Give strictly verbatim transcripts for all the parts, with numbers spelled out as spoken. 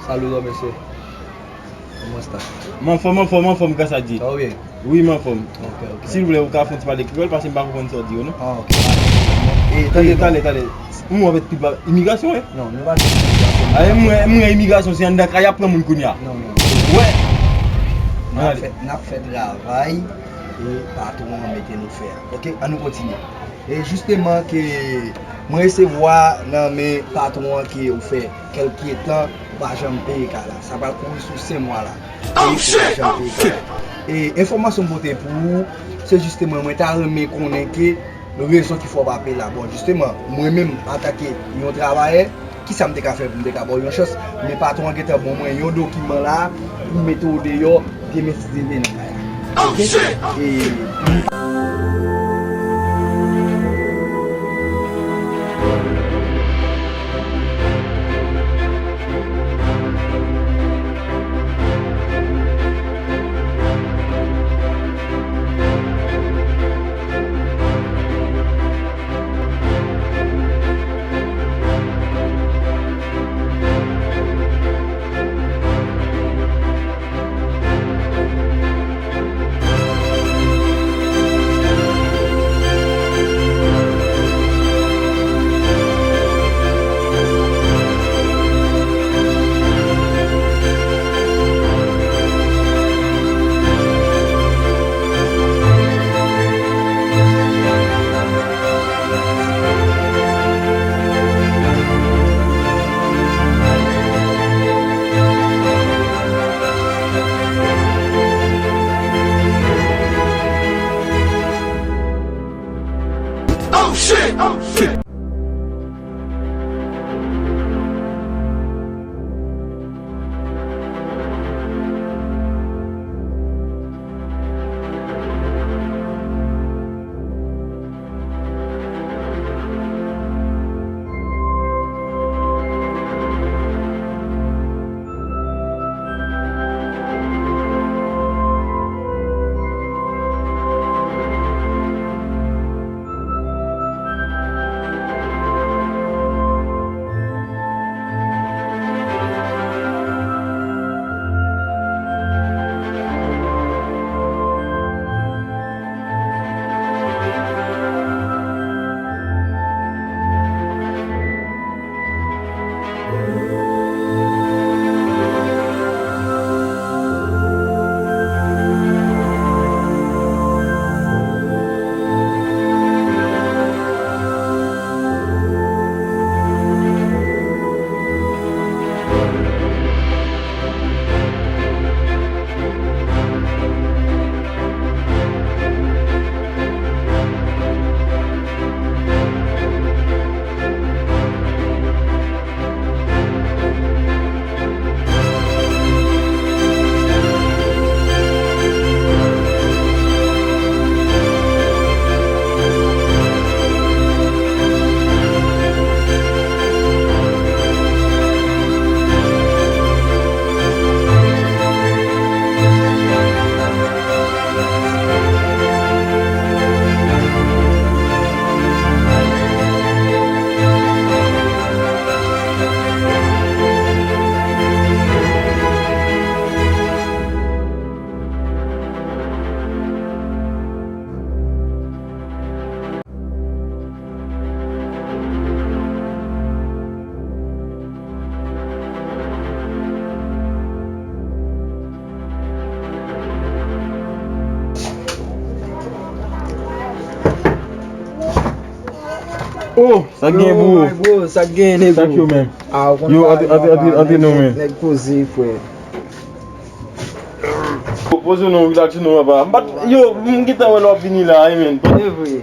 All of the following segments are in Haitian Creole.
Salut, mesye. Kòman sa? M anfòm, anfòm, anfòm, gras a Dye. Sa w byen? Wi, m anfòm. Ok, ok. Silvouplè, ou ka fè yon ti pale kreyòl, paske m pa konprann sa w di yo, non. Ah, ok. E, tande, tande, tande. M wè avèk tout ba imigrasyon, wi. Non, nou pa gen imigrasyon. Aye, m wè, m wè imigrasyon, se anndan kay y ap pran moun kounye a. Non, non. Wè. N ap fè, n ap fè travay e patwon an mete nou fè a. Ok, ann nou kontinye. E jisteman ke mwen resevwa nan men patwon an ke ou fè kèlke tan ou pa janm peye kay la. Sa pral kouri sou senk mwa la. Ou pa janm peye kay la. E enfòmasyon m pote pou ou, se jisteman mwen ta renmen konnen ke rezon ki fè w pa peye la. Bon, jisteman, mwen menm, antanke yon travayè, kisa m te ka fè pou m te ka ba w yon chans? Men patwon an gentan ban mwen yon dokiman la pou m mete w deyò demen si Dye vle nan kay la. Ok? E Oh, sa k gen, bro? Yo, my bro, sa k gen, nego? Sa k yo menm? Ah, ou konn yo, bagay, antre, antre, antre, antre non, men. Nèg poze, frè. Yo, poze non, relax non, papa. M pa t, yo, m gentan wè lè w ap vini la, wi, men. E vre.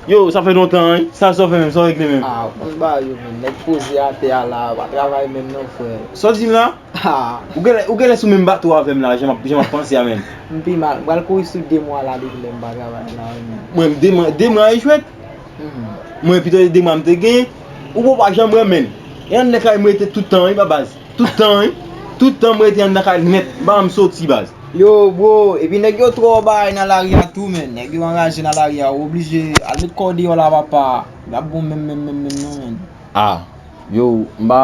Yo, sa fè lontan, wi. Sa, sa w fè menm, sa w regle menm? Ah, ou konn bagay yo menm. Nèg poze atè a la, pa travay menm non, frè. Sa w di m la? Ah. Ou genlè, ou genlè sou menm bato avè m la, jan m ap, jan m ap panse a menm. M pi mal. M pral kouri sou de mwa la depi lè m pa travay la, wi, menm. Mwen, de mwa, de mwa e jwèt. Mhm. Mwen, pito de mwa m te gen. Ou poko pa janm wè, menm. E anndan kay m rete tout tan, wi, pa baz. Tout tan, wi. Tout tan m rete anndan kay nèt. M pa janm soti, baz. Yo, bro, epi nèg yo twò bagay nan lari a tou, menm. Nèg yo anraje nan lari a, ou oblije al met kò w deyò la, papa. Y ap bon menm, menm, menm, menm, non, menm. Ah, yo, m pa,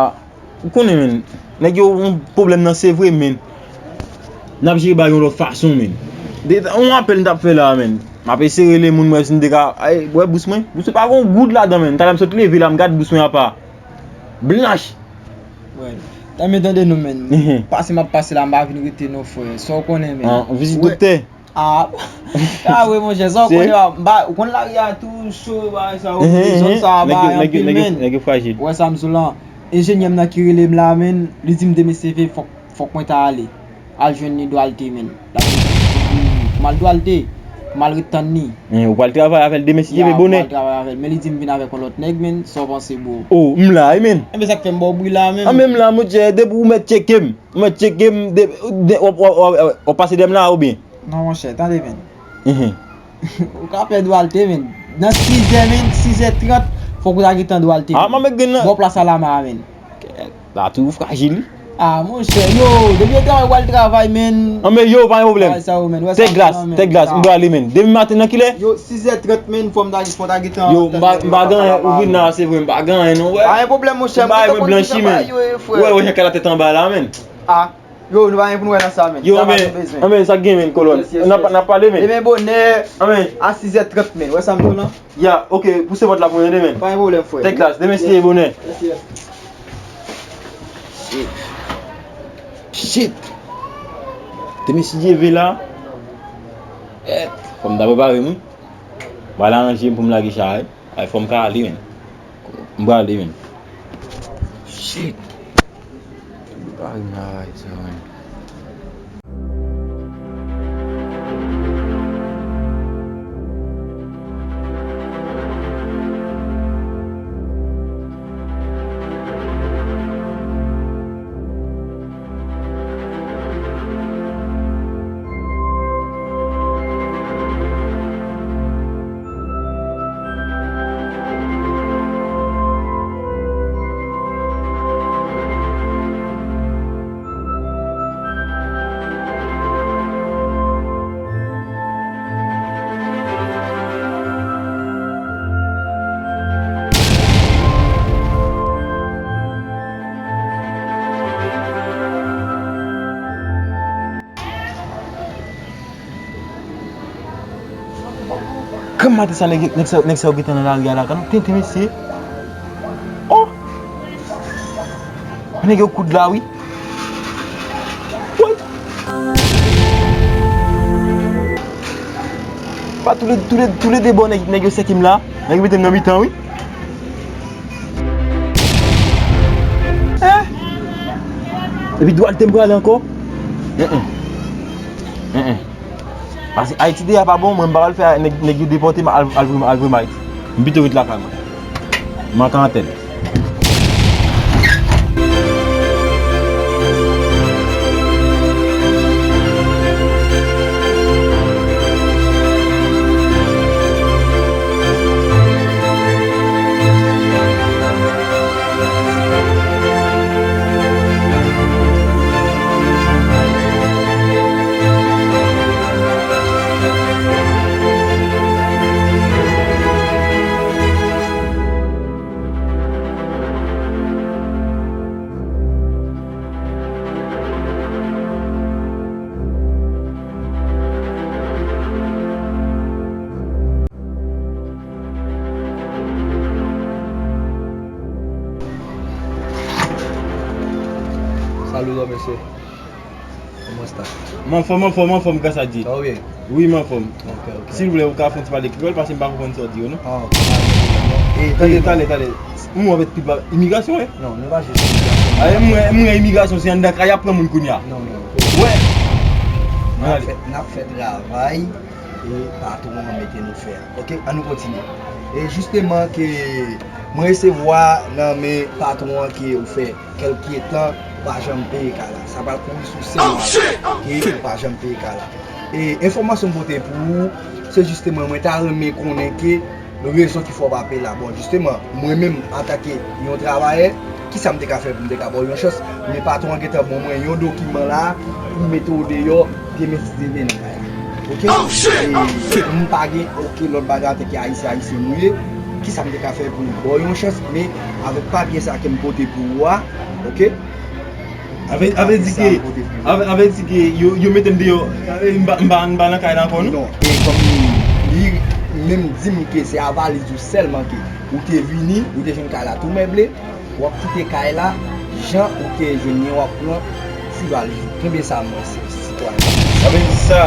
ou konnen, menm. Nèg yo yon pwoblèm nan se vre, men n ap jere bagay yon lòt fason, men. De, yon apèl m t ap fè la, men. M ap eseye rele moun, mwen, si m te ka, ay, wè bous mwen. Bous mwen pa gon goud ladan, men. Talè m sot leve la, m gad bous mwen apa. Blanch. Wè. Tanmen tande non, men. Mhm. Pase m ap pase la, m pa vin rete non, frè. Sa w konnen, men. Ah, vizit doktè. Ah, ah wi, monchè, sa w konnen, ba, ou konn lari a tou cho, bagay sa yo, mhm, zòn sa a, nèg yo, ba, nèg yo, anpil, nèg yo, men. Nèg yo frajil. Wè sa m di w lan. Enjenyè m nan ki rele m la, men, li di m demen se vre, fòk, fòk mwen ta ale. Al jwenn li Dwalte, men. L ap vin pou m al Dwalte, pou m al ret tann li. Men, ou pral travay avè l demen si Dye vle bonè. Ya, m pral travay avè l, men li di m vin avèk yon lòt nèg, men, sa w panse, bro? Oh, m la wi, men. Enben, sa k fè m ba w bri la, men. Ah, men m la, monchè, depi ou mèt tcheke m. Mwen tcheke m de, de, w, w, w, w pase dèyè m la oubyen? Non, monchè, tande, men. Mhm. Ou ka pè Dwalte, men. Nan sizè, men, sizè trant, fòk ou ta gentan Dwalte, men. Ah, mwen met gen nan. Bò plas Alama a, men. La toujou frajil, wi. Ah, monchè, yo, depi yo travay, w al travay, men. Ah, men yo, pa gen pwoblèm. Bagay sa yo, men. Wè sa, tèt glas, men. Tèt glas, m pral ale, men. Demen maten nan kilè? Yo, sizè trant, men, fò m ta, fò ta gentan. Yo, m pa, m pa gen anyen, ou vin la, se vre, m pa gen anyen, non, wè. Pa gen pwoblèm, monchè, m pa gen blanchi, men. Wè, wè, jan kè la tèt anba la, men. Ah, yo, nou pa gen pou nou wè nan sa, men. Yo, men, men, sa k gen, men, kolòn. Yes, yes, yes. N ap, n ap pale, men. Demen bonè, a sizè trant, men. Wè sa m di w lan? Ya, ok, pouse pòt la pou mwen, men. Pa gen pwoblèm, frè. Tèt glas, demen si Dye bonè. Yes, yes. Shit. Shit. Demen si Dye vle la. Eh, fò m ta prepare m, wi. M al aranje m pou m lage chay. Ay, fò m ka ale, men. M prale, men. Shit. Prepare m nan ray sa, men. Granm maten sa, nèg, nèg sa, nèg sa yo gentan nan lari a la, gad tenten mesye. Oh! Nèg yo koud la, wi. What? Pa tou le, tou le, tou le de bò nèg, nèg yo sèke m la. Nèg yo mete m nan mitan, wi. Hein? Epi Dwalte m prale ankò? Hein, hein. Hein, hein. Paske Ayiti deja pa bon, mwen m pa pral fè nèg, nèg yo depòte m al, al, al voye m Ayiti. M pito ret lakay mwen. M an karantèn. Salut, mesye. Kòman sa? M anfòm, anfòm, anfòm, gras a Dye. Sa w byen? Wi, m anfòm. Ok, ok. Silvouplè, ou ka fè yon ti pale kreyòl, paske m pa konprann sa w di yo, non. Ah, ok. E, tande, tande, tande. M wè w ap ret pi ba imigrasyon, wi. Non, nou pa jis imigrasyon. Aye, m wè, m wè imigrasyon, se anndan kay y ap pran moun kounye a. Non, non. Wè. N ap fè, n ap fè travay e patwon an mete nou fè a. Ok, ann nou kontinye. E jisteman ke mwen resevwa nan men patwon an ke ou fè kèlke tan, ou pa janm peye kay la. Sa pral kouri sou senk mwa ke ou pa janm peye kay la. E enfòmasyon m pote pou ou, se jisteman mwen ta renmen konnen ke rezon ki fè w pa peye la. Bon, jisteman, mwen menm, antanke yon travayè, kisa m te ka fè pou m te ka ba w yon chans? Men patwon an gentan ban mwen yon dokiman la pou m mete w deyò, demen si Dye vle nan kay la. Ok? E m pa gen okenn lòt bagay antanke Ayisyen, Ayisyen nou ye. Kisa m te ka fè pou m ba w yon chans? Men avèk papye sa ke m pote pou ou a, ok? Avè avè di ke avè avè di ke yo yo mete m deyò, m pa m pa m pa nan kay la ankò non. Non, e kòm li menm di m ke se a valiz ou sèlman ke ou te vini, ou te jwenn kay la tou meble, w ap kite kay la jan ou te jwenn li an, w ap pran ti valiz ou. Kenbe sa mwen se sitwayen. Sa vle di sa